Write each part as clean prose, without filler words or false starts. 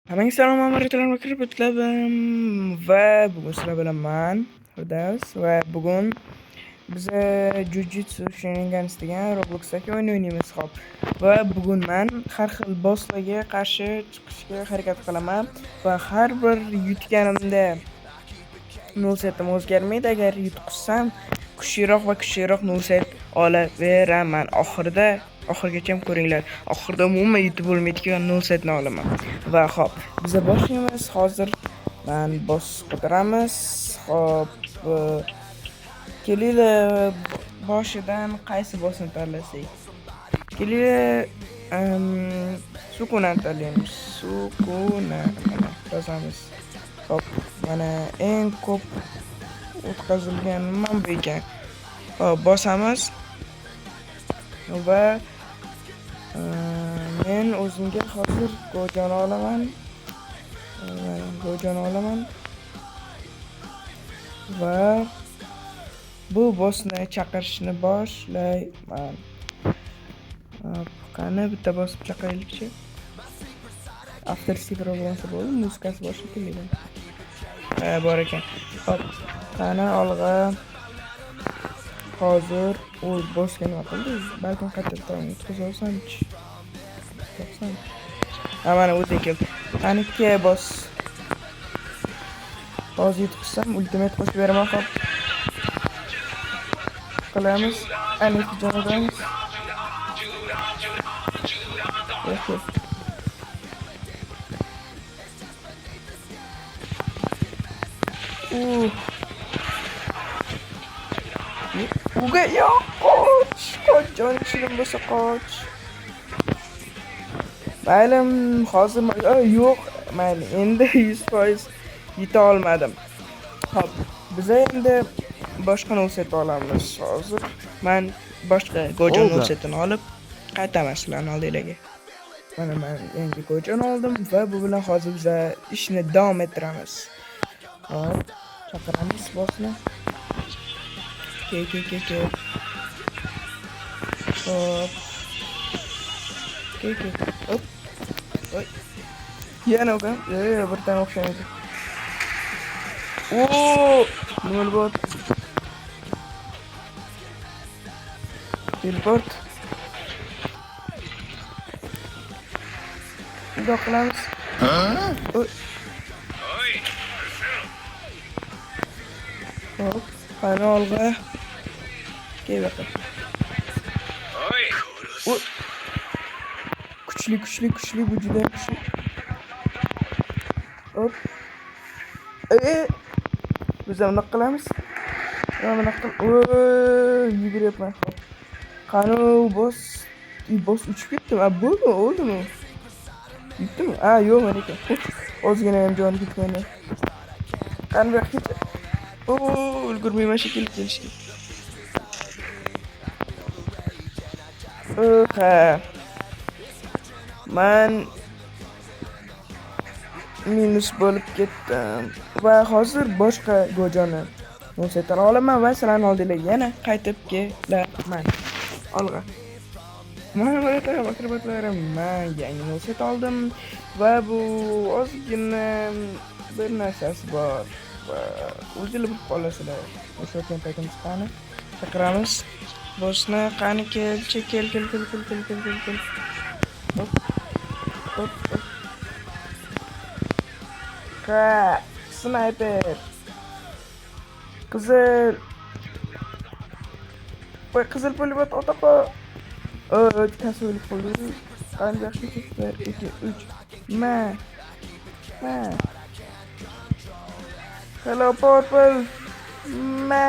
Hammaga salom, amirliklar va bugun sizlar bilan man Firdavs va bugun biza Jujutsu Shenanigans degan Robloxdagi o'yin o'ynaymiz, xo'p. Va bugun man har xil bosslarga qarshi chiqishga harakat qilaman va har bir yutganimda movesetim o'zgarmaydi. Agar yutqizsam, kuchliroq va kuchliroq moveset olaveraman. Oxirida oxirigacha ko'ringlar. Oxirida umuman yutib bo'lmaydigan movesetni olaman. Va xo'p, biza boshlaymiz. Hozir man boss qidiramiz. Xo'p, kelinglar, boshidan qaysi bossni tanlasak? Kelinglar, Sukunani tanlaymiz. Sukuna mana yozamiz. Xo'p, mana eng ko'p o'tkazilgan nima bu ekan. Xo'p, bosamiz. Va men o'zimga hozir Gojoni olaman. Mana Gojoni olaman. Va bu bossni chaqirishni boshlayman. Hop, qani bitta bosib chaqiraylikchi. Авторский права bo'lmasa bo'ldi, muzikasi bor shekilli. Ha, bor ekan. Hop, qani olg'a. Hozir u bossga nima qildi? Balkim qaytadan o'tkaza olsamchi. Topsam. Ha, mana o'zi keldi. Qani ke boss. Hozir yutqizsam ultimate qo'shib beraman, hop. Qilamiz. Ana ikki jonadamiz. Yo'q. Uh. Uga yo'q, qoch. Qoch, joning shirin bo'lsa qoch. Mayli, hozir yo'q, mayli, endi 100% yuta olmadim. Xo'p, biza endi boshqa moveset olamiz hozir. Man boshqa Gojo Olga. movesetini olib qaytaman sizlarning oldinglarga. Mana man yangi Gojoni oldim va bu bilan hozir biza ishni davom ettiramiz. Hop, chaqiramiz bossni. Ke ke ke ke. Hop. Ke ke. Hop. Oy. Yana ukam. Yo'q, bir tane o'xshamaydi. Oo, nima bo'lyapti? Teleport. Bundoq qilamiz. Oy. Hop, qani olg'a. Kel bu yoqqa. Oy. Kuchli, kuchli, kuchli, bu juda kuchli. Hop. Biz ham bunaqa qilamiz. Mana bunaqa qil. Oy, yuguryapman. Hop. Qani u boss? Boss uchib ketdimi? A, bo'ldimi? O'ldimi? Yutdimi? A, yo'q, mana ekan. Ozgina ham joni ketganda. Qani bu yoqqa ket. O, ulgurmayman shekilli kelishga. Ha. Man minus bo'lib ketdim. Va hozir boshqa Gojoni movesetini olaman va sizlarning oldinglarga yana qaytib kelaman. Olg'a. Mana bu akrobatlarim, man yangi moveset oldim va bu ozgina bir narsasi bor. Va o'zinglar bilib qolasizlar. O'shayotgan paytimiz qani? Chaqiramiz. Bossni qani kelchi, kel kel kel kel kel kel kel kel. Hop. Hop, hop. Ha, sniper. Qizil. Voy, qizil pulemyot otaqa. Kasovlik qildi. Qani yaxshi 1, 2, 3. Ma. Ma. Hello purple. Ma.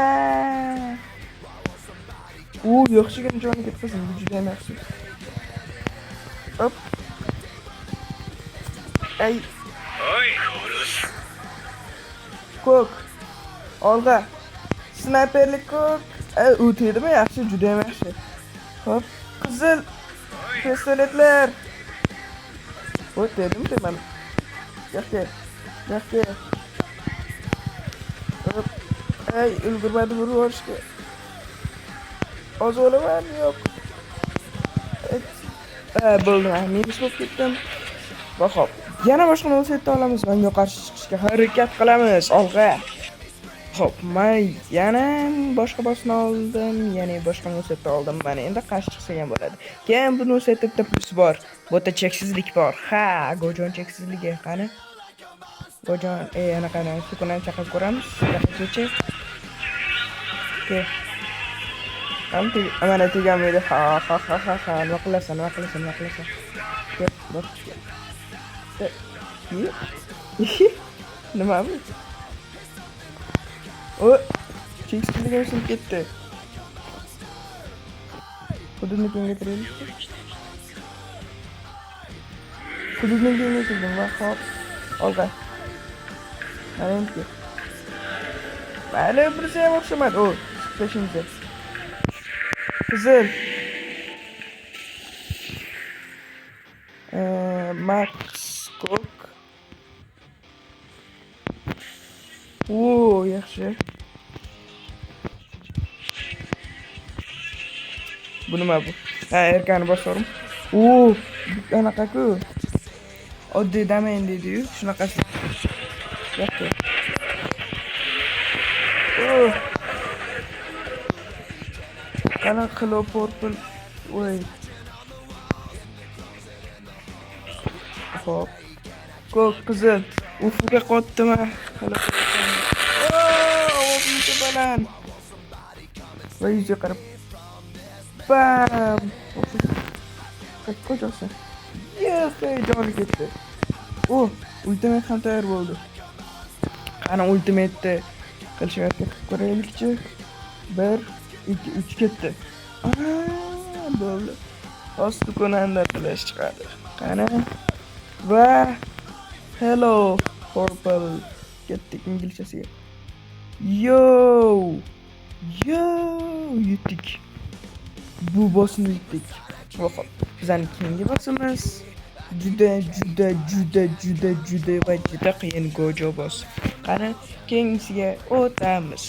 U yaxshigina joni ketmasin, bu juda ham yaxshi. Hop. Ay. Ko'k. Olg'a. Snayperlik ko'k. Ay, u tegdimi? Yaxshi, juda ham yaxshi. Hop, qizil pistoletlar. O tegdimi, tegmadi? Yo'q, yo'q. Hop. Ay, ulgurmadi urib yuborishga. Hozir o'laman, yo'q. Ha, bo'ldi, minus bo'lib ketdim. Va hop. Yana boshqa movesetni olamiz va unga qarshi chiqishga harakat qilamiz. Olg'a. Xo'p, men yana boshqa bossni oldim, ya'ni boshqa movesetni oldim. Mana endi qarshi chiqsak ham bo'ladi. Keyin bu movesetda bitta plus bor. Bu yerda cheksizlik bor. Ha, Gojon cheksizligi qani? Gojon, anaqani Sukunani chaqirib ko'ramiz. Chaqiruvchi. Ke. Ham mana teganmaydi. Ha ha ha ha ha. Nima qilasan, nima qilasan, nima qilasan? Ke, bor. Nima bu? O, cheksizligim sinib ketdi. Hududni kengaytiraylik. Hududni kengaytirdim va hop, olg'a. Mana endi. Mayli, birisi ham o'xshamadi. O, beshinchi. Qizil. Max ko'k. O, yaxshi. Bu nima bu? Ha, erkani bosarim. O, anaqa-ku. Oddiy domain deydi-yu, shunaqasi. Yo'q. Oh. Qanaqa qilib purple. Voy. Xo'p. Ko'k, qizil. Ufuga qotdimi? Ovozimcha baland. Va yuzga qarab. Bam! Qochasan. Yes, joni ketdi. O, ultimate ham tayyor bo'ldi. Qani ultimate'ni qilishga harakat qilib ko'raylikchi. 1 2 3 ketdi. Bo'ldi. Hozir Sukunanda flash chiqadi. Qani? Va hello purple ketdik inglizchasiga. Yo! Yo! Yutdik. Bu bossni yutdik. Va hop, bizning keyingi bossimiz juda juda juda juda juda va juda qiyin Gojo boss. Qani, keyingisiga o'tamiz.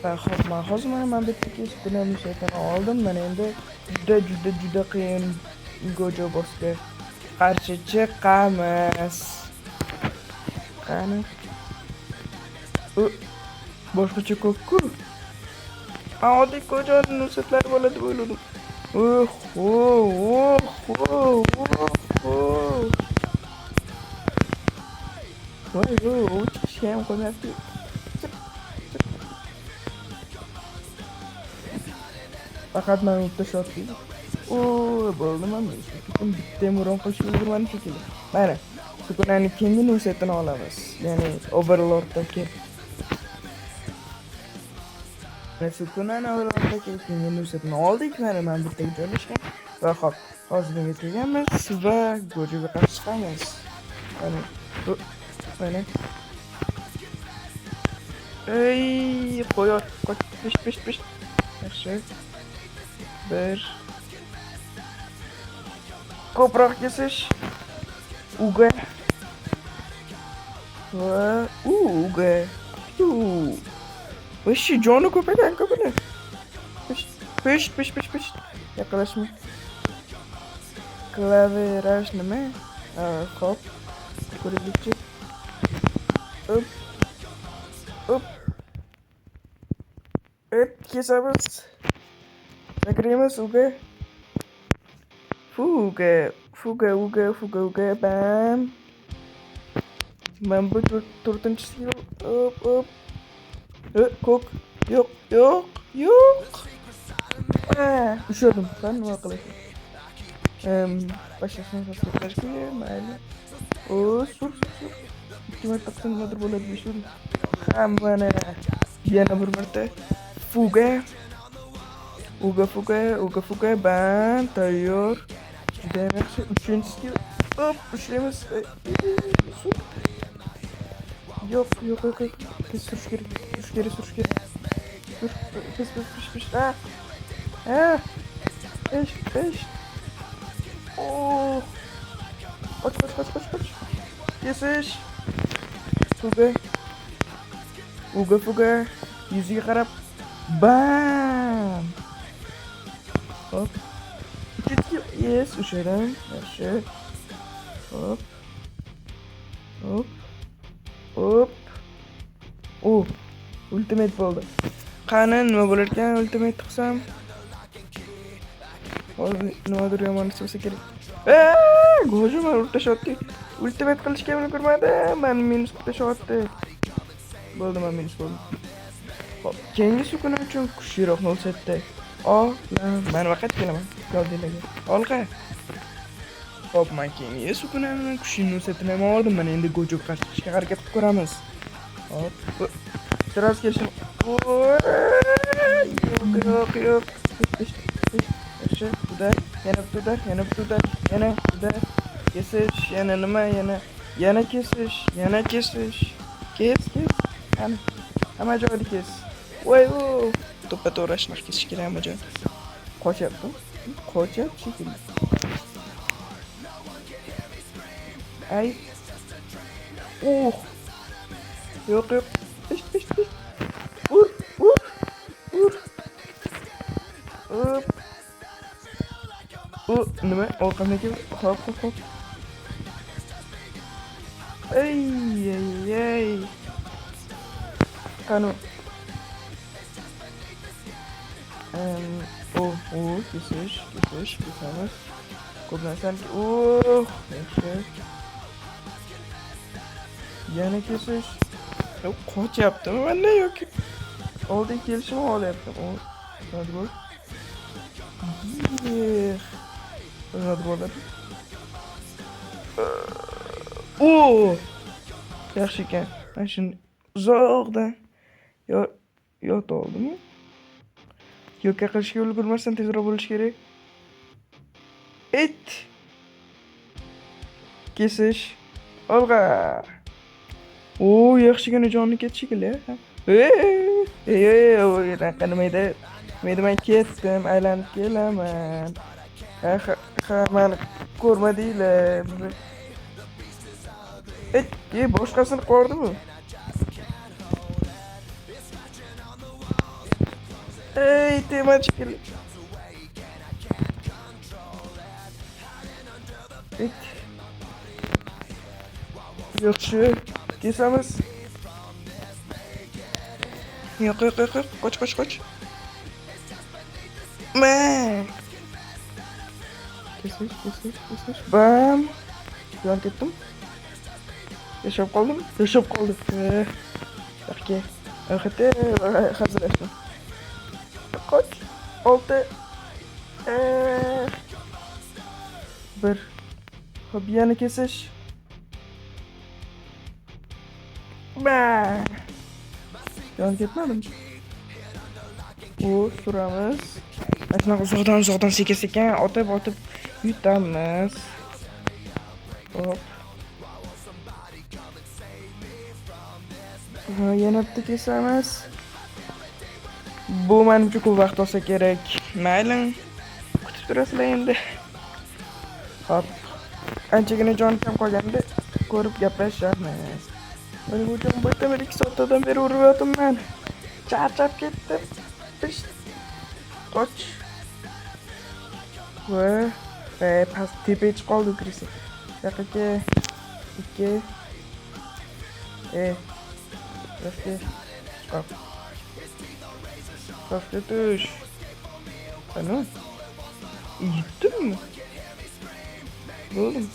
Va hop, men hozir mana bu yerdagi Sukuna mushakini oldim. Mana endi juda juda juda qiyin Gojo bossga qarshi chiqamiz. Qani? Boshqacha ko'k-ku. Men oddiy Gojoning nusatlari bo'ladi deb o'yladim. Oho, oho, oho. Voy, u chiqishga ham qo'ymayapti. Chiq, chiq. Faqat mana bitta shot deydi. O, bo'ldi, mana bitta ham uron qilishga ulgurmadim shekilli. Mana, Sukunani keyingi nusetini olamiz. Ya'ni Overlorddagi. Mana Sukunani Overlorddagi keyingi nusetini oldik. Mana bu yerga joylashgan. Va hop, hozir bunga tegamiz va Gojoga qarshi chiqamiz. Mana, mana. Ey, qo'y, qoch, pish, pish, pish. Yaxshi. Bir. Ko'proq kesish. Uga. Va uga. U. Вообще joni ko'p ekan-ku buni. Pish, pish, pish, pish, pish. Yaqinlashma. Klaviatura nima? Xo'p. Ko'raylikchi. Op. Op. Et kesamiz. Sakraymiz uga. Fuga, fuga, uga, fuga, uga, bam. Mana bu to'rtinchisi. Op, op. Ko'k. Yo'q, yo'q, yo'q. Ushladim. Qani nima qilasan? Boshlashdan pastga mayli. O, sur, sur, sur. Ikki marta qilsam nimadir bo'ladi, besh. Ha, mana yana bir marta. Fuga. Uga fuga, uga fuga, bam, tayyor. Judayam yaxshi. Uchinchisiga hop, ushlaymiz. Sur. Yo'q, yo'q, yo'q, yo'q. Tez surish kerak. Surish kerak, surish kerak. Sur, tez, tez, pish, pish. Ah. Ah. Ish, ish. Oh. Qoch, qoch, qoch, qoch, qoch. Kesish. Fuga. Uga fuga. Yuziga qarab. Bam. Hop. Uchinchi, yes, ushladim. Yaxshi. Hop. Hop. Hop. O, ultimate bo'ldi. Qani nima bo'lar ekan ultimate qilsam? Hozir nimadir yomon narsa bo'lsa kerak. Gojo meni urib tashlayapti. Ultimate qilishga ulgurmadim. Meni minus qilib tashlayapti. Bo'ldi, men minus bo'ldim. Xo'p, keyingi sukuna uchun kuchliroq 07 olaman va qaytib kelaman. Oldinglarga. Olg'a. Xo'p, men keyingi sukunani kuchli 07ni ham oldim. Mana endi Gojoga qarshi chiqishga harakat qilib ko'ramiz. Hop. Sразу kelishim. Yo'q, yo'q, yo'q. Yaxshi, удар, yana bitta удар, yana bitta удар, yana удар. Kesish, yana nima, yana yana kesish, yana kesish. Kes, kes. Qani. Hamma joyda kes. Voy, o. To'ppa to'g'ri shunaqa kesish kerak hamma joyda. Qochyapti. Qochyapti shekilli. Ay. Uh. Yo'q, yo'q. Pish, pish, pish. Ur, ur. Ur. Hop. U nima? Orqamdan keldi. Hop, hop, hop. Ey, ey, ey. Qani. O, o, kesish, kesish, kesamiz. Ko'p narsani. Oh, yaxshi. Yana kesish. Yo'q, qochyaptimi manda yoki oldin kelishimni xohlayaptim. O, nima bo'ldi? Eh, nima bo'ldi? O! Yaxshi ekan. Mana shuni uzoqdan yota oldimi? Yo'qqa qilishga ulgurmasdan tezroq bo'lish kerak. Et! Kesish. Olg'a. O, yaxshigina joni ketdi shekilli. Ey, ey, ey, anaqa nima edi? Nima edi, men ketdim, aylanib kelaman. Ha, ha, ha, mani ko'rmadinglar. Ey, ey, boshqasini qordimi? Ey, tema shekilli. Et. Yaxshi, kesamiz. Yo'q, yo'q, yo'q, yo'q. Qoch, qoch, qoch. Ma. Kesish, kesish, kesish. Bam. Yon ketdim. Yashab qoldim. Yashab qoldim. Yo'qqa. Oxirda hazillashdim. Qoch. 6. 1. Xo'p, yana kesish. Ba. Yon ketmadim. U suramiz. Mana shunaqa uzoqdan uzoqdan sekin sekin otib otib yutamiz. Hop. Yana bitta kesamiz. Bu menimcha ko'p vaqt olsa kerak. Mayli. Kutib turasizlar endi. Hop. Anchagina jon kam qolganda ko'rib gaplashamiz. Buning uchun bu yerda 2 soatdan beri urib yotibman. Charchab ketdim. Pish. Qoch. Va past tepaga chiqib qoldi крыса. Yoqqa 2. Yoqqa chiqib. Pastga tush. Qani? Yutdimmi? Bo'ldim.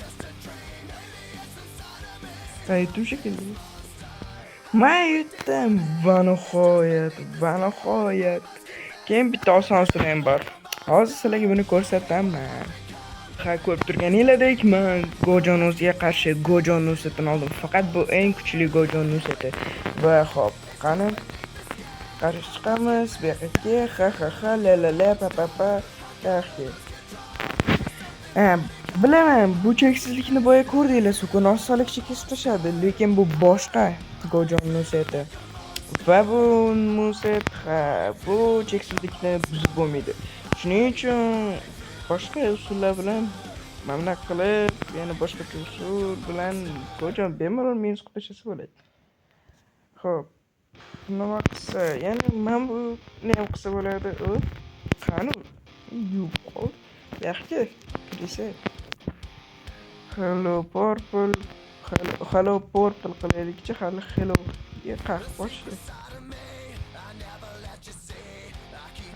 Ha, yutdim shekilli. Men yutdim. Va nihoyat, va nihoyat. Keyin bitta oson usuli ham bor. Hozir sizlarga buni ko'rsataman. Ha, ko'rib turganinglardek, men Gojo o'ziga qarshi Gojo Nusetini oldim. Faqat bu eng kuchli Gojo Nuseti. Va hop, qani? Qarshi chiqamiz. Bu yoqqa ha ha ha la la la pa pa pa. Yaxshi. Ha, bilaman, bu cheksizlikni boya ko'rdinglar, sukun osonlikcha kesib tashladi, lekin bu boshqa Gojo Nuseti. Va bu Nuset, ha, bu cheksizlikni buzib bo'lmaydi. Shuning uchun boshqa usullar bilan mana bunaqa qilib, yana boshqacha usul bilan Gojo bemalol minus qilib tashlasa bo'ladi. Xo'p, nima qilsa, yana mana buni ham qilsa bo'ladi. Qani u? Yuvib qoldi. Yaxshi, desa. Hello Purple, Hello, Hello Purple qilaylikchi hali. Hello qaq boshla.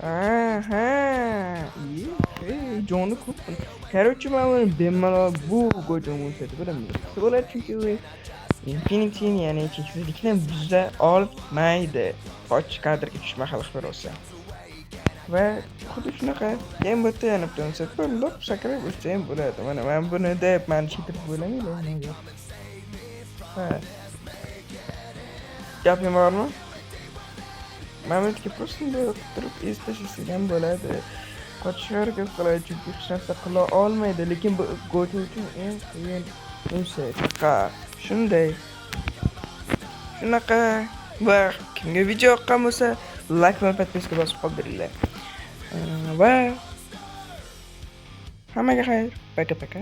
Aha, joni ko'p. Короче, man buni bemalol bu Gojo bo'lsa deb bilaman. Bo'ladi, chunki u Infinity, ya'ni cheksizlikni buza olmaydi. Qoch, kadrga tushma hali bo'lsa. Va xuddi shunaqa keyin bu yerda yana bitta unset bor, lop sakrab o'tsa ham bo'ladi. Mana man buni deb mani cheater o'ylamanglar. Ha. Gapim bormi? Mana bu yerga просто bunday turib es tashlasak ham bo'ladi. Qochishga harakat qiladi, chunki hech narsa qila olmaydi, lekin bu Gojo uchun eng qiyin unset. Ha, shunday. Shunaqa va kimga video yoqqan bo'lsa, like va подписка bosib qoldiringlar. Va hammaga xayr. Пока-пока.